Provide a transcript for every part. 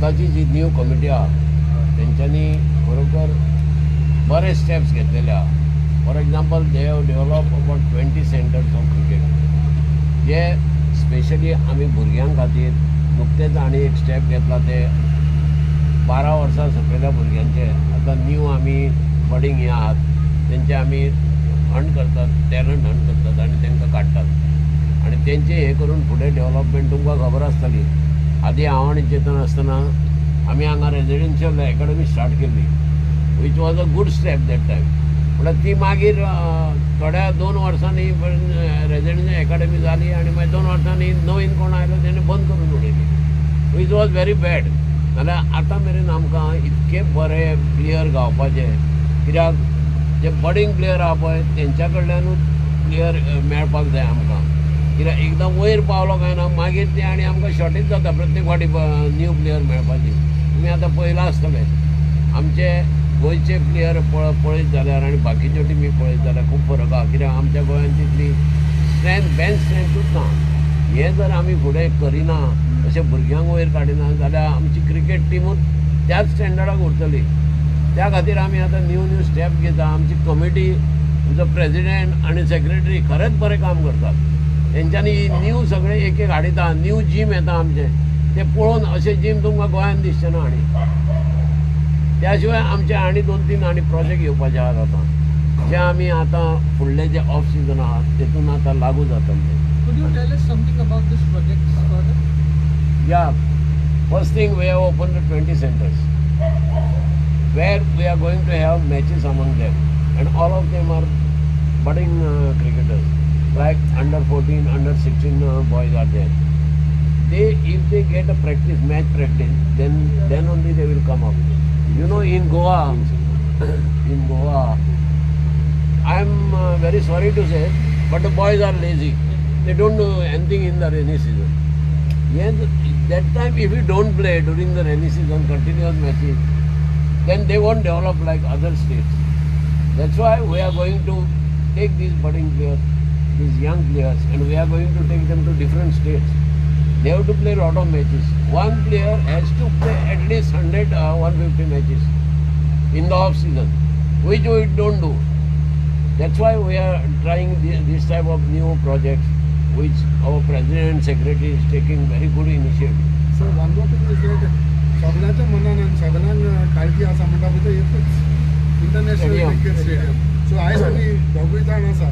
आतांची जी new committee आहा तेंच्यांनी खरोखर बरे स्टेप्स घेतलेले आहा. For example, they have develop about 20 centres of cricket, J specially आमी भुरग्यां खातीर नुकतेच आनी एक स्टेप घेतला ते 12 वर्सां सकयल्या भुरग्यांचे आतां न्यू आमी बडींग हे आहात तेंचे आमी हंट करतात, टॅलंट हंट करतात आनी तांकां काडटात आनी तेंचे हे करून फुडें डेवलपमेंट तुमकां खबर आसतली. आदी हांव आनी चेतन आसतना आमी हांगा रेजिडेन्शियल एकाडमी स्टार्ट केल्ली, which was a good step that time. म्हणल्यार ती मागीर थोड्या 2 वर्सांनी रेजिडेन्शियल एकाडमी जाली आनी मागीर 2 वर्सांनी नवीन कोण आयलो तेणें बंद करून उडयली, which was very bad. नाल्यार आतां मेरेन आमकां इतके बरे प्लेयर गावपाचे, कित्याक जे बडींग प्लेयर आहा पळय तेंच्या कडल्यानूच प्लेयर मेळपाक जाय आमकां. कित्याक एकदां वयर पावलो काय ना मागीर ते आनी आमकां शॉर्टेज जाता प्रत्येक फावटी न्यू प्लेयर मेळपाची. तुमी आतां पळयलां आसतलें आमचे गोंयचे प्लेयर पळयत जाल्यार आनी बाकीच्यो टिमी पळयत जाल्यार खूब फरक आहा. कित्याक आमच्या गोंयांत तितली स्ट्रेंथ, बँच स्ट्रेंथूच ना. हें जर आमी फुडें करिना, अशें भुरग्यांक वयर काडिना जाल्यार आमची क्रिकेट टिमूच त्याच स्टँडर्डाक उरतली. त्या खातीर आमी आतां न्यू न्यू स्टेप घेता. आमची कमिटी, आमचो प्रेजिडेंट आनी सेक्रेटरी खरेंच बरें काम करतात. तेंच्यांनी न्यू सगळें एक एक हाडिता, न्यू जीम येता आमचें, तें पळोवन अशें जीम तुमकां गोंयांत दिसचें ना. आनी त्या शिवाय आमचे आनी 2-3 आनी प्रोजेक्ट येवपाचे आहात आतां, जे आमी आतां फुडले जे ऑफ सिजन आहा तेतून आतां लागू जातले. Could you tell us something about this project further? Yeah, first thing, we have opened the 20 centers where we are going to have matches among them, and all of them are budding cricketers, like under 14, under 16 boys are there. They, if they get a practice, match practice, then only they will come up. You know, in Goa, I am very sorry to say, but the boys are lazy. They don't do anything in the rainy season. Yes, that time if you don't play during the rainy season, continuous matches, then they won't develop like other states. That's why we are going to take these budding players, these young players, and we are going to take them to different states. They have to play a lot of matches. One player has to play at least 100, 150 matches in the off season, which we don't do. That's why we are trying this type of new projects, which our president and secretary is taking very good initiative. So one more thing is that सगळ्यांच्या मनान आनी सगळ्यांक काळजी आसा म्हणटा पळय ते एकूच इंटरनॅशनल क्रिकेट स्टेडियम. सो आयज आमी दोगूय जाण आसा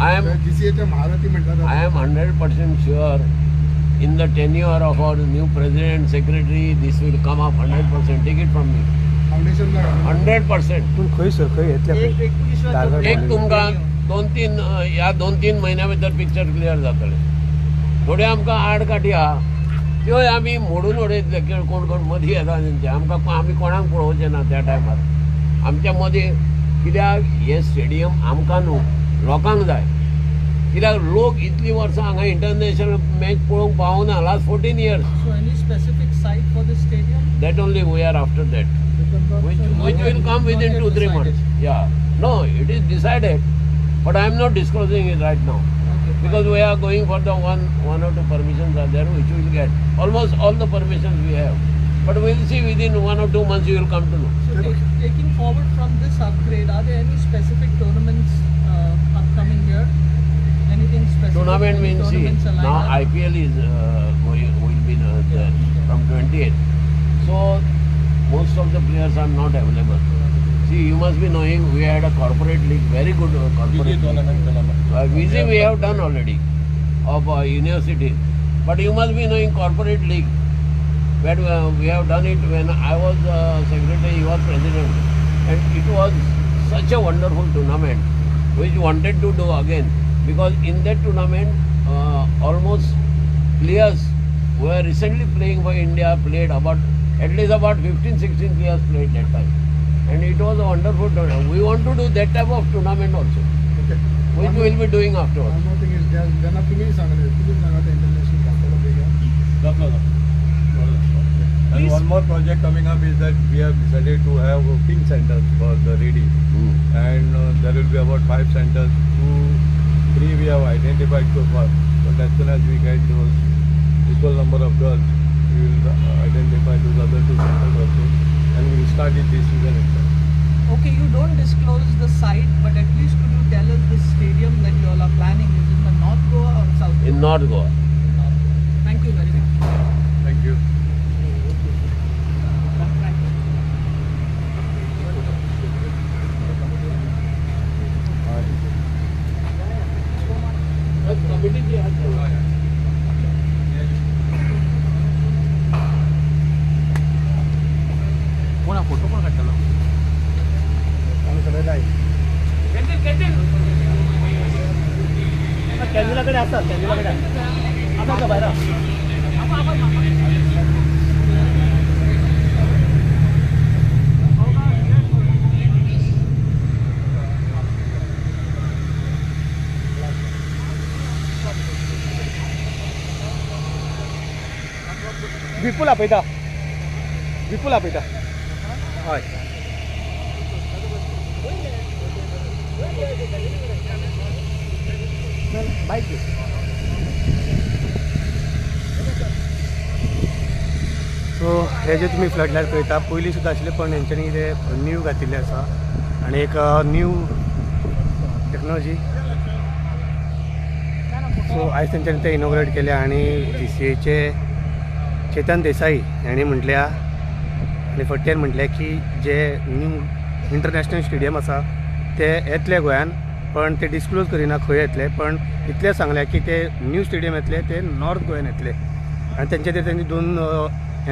I am जीसीएच्या महारथी म्हणटात. I am 100% sure in the tenure of our new president secretary this will come up 100%. Take it from me. Foundation 100%. पूण खंय सर, खंय येतले? एक तुमकां 2-3 ह्या 2-3 म्हयन्या भितर पिक्चर क्लियर जातलें. थोड्यो आमकां आडकाठी आहा त्योय आमी मोडून उडयतले. कोण कोण मदीं येता तेंचे आमकां, आमी कोणाक पळोवचें ना त्या टायमार आमच्या मदीं. कित्याक हें स्टेडियम आमकां न्हू, लोकांक जाय. कित्याक लोक इतलीं वर्सां हांगा इंटरनॅशनल मॅच पळोवंक पावना, last 14 years. So any specific site for this stadium? That only we are after that, which will come within 2-3 months. Yeah, no, it is decided, but I am not disclosing it right now. Okay, because we are going for the one or two permissions are there, which we will get. Almost all the permissions we have, but we will see within 1 or 2 months you will come to know. So taking forward from this upgrade, are there any specific tournaments upcoming here? Anything specific? Tournament any means, see, now IPL is will be there from 28th. So most of the players are not available. See, you must be knowing we had a corporate league, very good corporate league. VG we have done already of university, but you must be knowing corporate league. Where we have done it when I was secretary, he was president, and it was such a wonderful tournament, which wanted to do again, because in that tournament almost players who were recently playing for India played about at least about 15-16 players played that time, and it was a wonderful tournament. We want to do that type of tournament also, okay, which we will be doing afterwards. One more thing is, जेन्ना तुमी सांगले, तुमी सांगा international जातलो बेगीन. And one more project coming up is that we have decided to have pink centers for the ladies, and there will be about 5 centers. 2, 3 we have identified so far, but as soon as we get those equal number of girls, We will identify those other 2 centers also, and we will start it this season itself. Okay, you don't disclose the site, but at least could you tell us the stadium that you all are planning is in the North Goa or South Goa? In North Goa. In North Goa. Thank you very much. Thank you. Photo कोण काडटलो? कॅन्डला कडेन आसा, कॅन्डला कडेन आसा का भायर? विपुल आपयता, विपुल आपयता. हय. बायक. सो हे जे तुमी फ्लड लायट पळयता पयलीं सुद्दां आशिल्ले, पण हेंच्यांनी ते न्यू घातिल्ले आसा आनी एक न्यू टेक्नॉलॉजी. सो आयज तेंच्यांनी ते इनॉग्रेट केले आनी जीसीएचे चेतन देसाई हांणी म्हटल्या आनी फट्टेन म्हटलें की जे न्यू इंटरनॅशनल स्टेडियम आसा ते येतले गोंयान, पण ते डिस्क्लोज करिना खंय येतले, पण इतलें सांगलें की ते न्यू स्टेडियम येतले ते नॉर्थ गोंयान येतले आनी तेंचे ते तेंची 2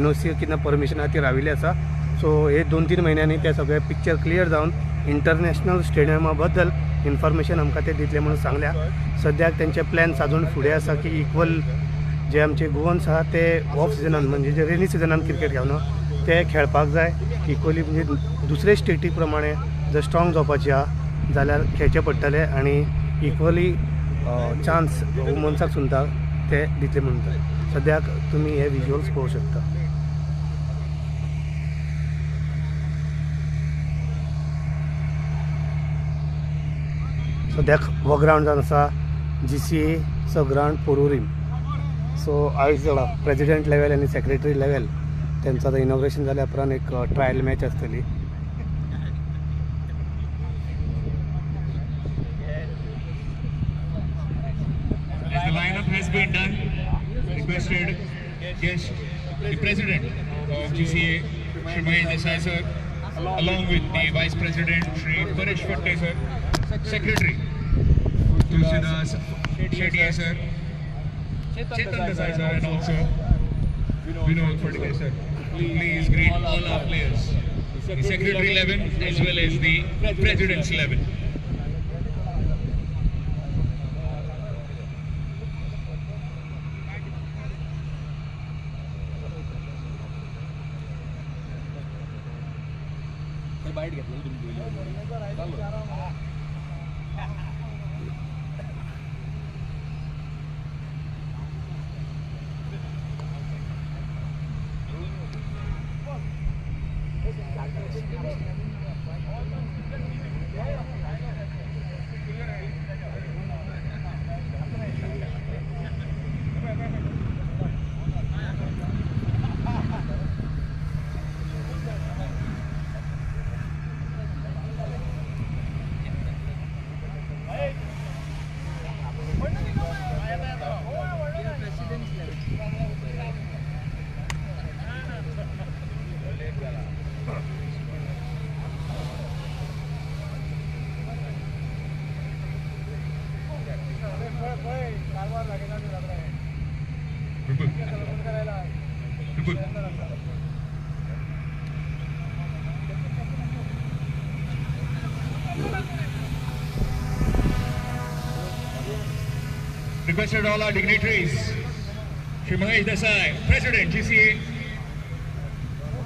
NOC कितें परमिशन आहा ती राविल्ली आसा. सो हे 2-3 म्हयन्यांनी ते सगळे पिक्चर क्लियर जावन इंटरनॅशनल स्टेडियमा बद्दल इन्फॉर्मेशन आमकां ते दितले म्हणून सांगल्या. सद्याक तेंचे प्लॅन्स अजून फुडें आसा की इक्वल जे आमचे गोवन्स आहा ते ऑफ सिजनान म्हणजे जे रेनी सिजनान क्रिकेट खेळना ते खेळपाक जाय इक्वली, म्हणजे दुसरे स्टेटी प्रमाणे जर स्ट्रॉंग जावपाची आहा जाल्यार खेळचें पडटलें आनी इक्वली चान्स वुमन्साक सुद्दां ते दितले म्हणटा. सद्याक तुमी हे विज्युअल्स पळोवंक शकता. सद्याक हो ग्रावंड जावन आसा जीसीएचो ग्रावंड पोरुरीम. सो आयज प्रेजिडेंट लेवल आनी सेक्रेटरी लेवल तेंचो आतां इनॉग्रेशन जाल्या उपरांत एक ट्रायल मॅच आसतली. As the lineup has been done, requested guest, the President of GCA, Shri Mahesh Desai sir, along with the Vice President Shri Paresh Fatte sir, Secretary Tulsidas Shetty sir, Chetan Desai sir, and also Vinod Fatte sir. Please greet all our players, the Secretary 11 as well as the President's 11. Requested all our dignitaries, Shri Mahesh Desai, President GCA,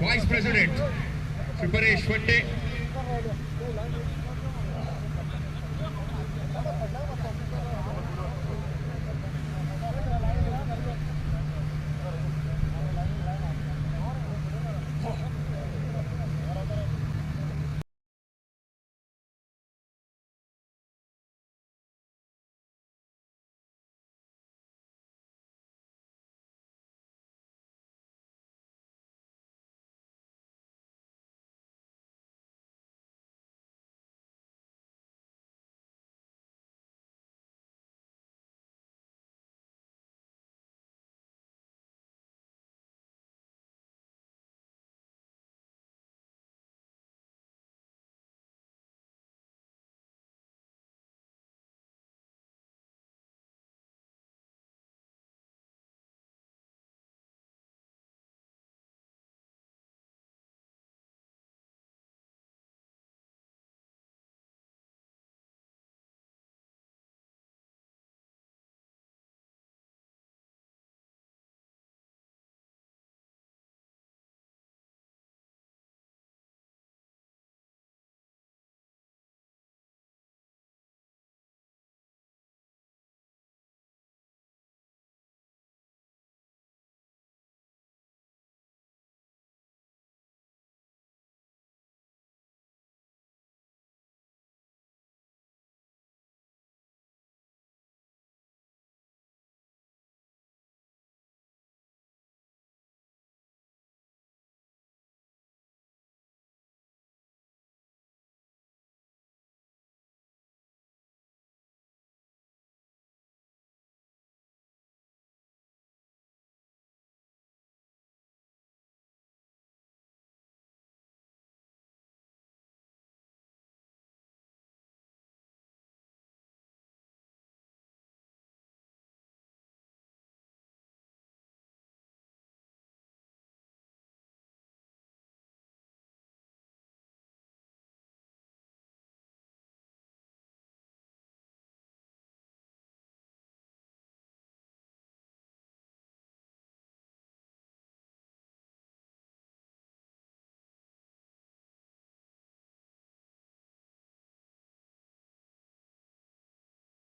Vice President Shri Paresh Fatte,